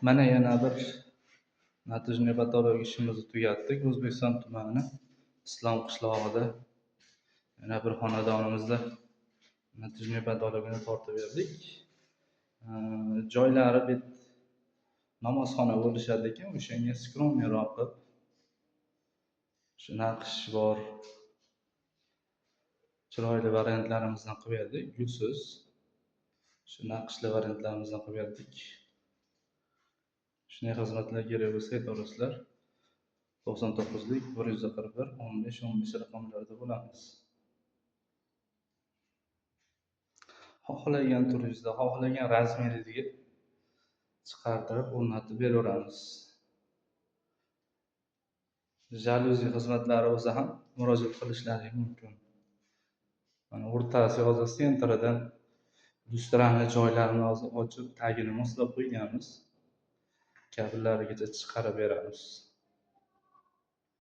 Mana yana bir натяжной потолок ishimizni tugatdik. O'zbekiston tumani Islom qishlog'ida yana bir xonadonimizda натяжной потолок ini tortib berdik. Joylari bu namozxona bo'lishadi ekan, o'shanga скромный roq qilib, shu naqsh bor chiroyli variantlarimizdan qilib berdik, gulsiz. Shu naqshli variantlarimizdan qilib berdik. Shunday xizmatlar kerak bo'lsa aytaverasizlar. 99lik 141 15 15 raqamlarida bo'lamiz. Xohlagan turingizda, xohlagan razmeringizga chiqartirib o'rnatib beraveramiz. Jalyuzi xizmatlari bo'lsa ham murojaat qilishlari mumkin. Mana o'rtasi hozir sentridan lyustrani joylarini hozir ochib, tagini moslab qo'yganmiz. Kabellarigacha chiqarib beramiz.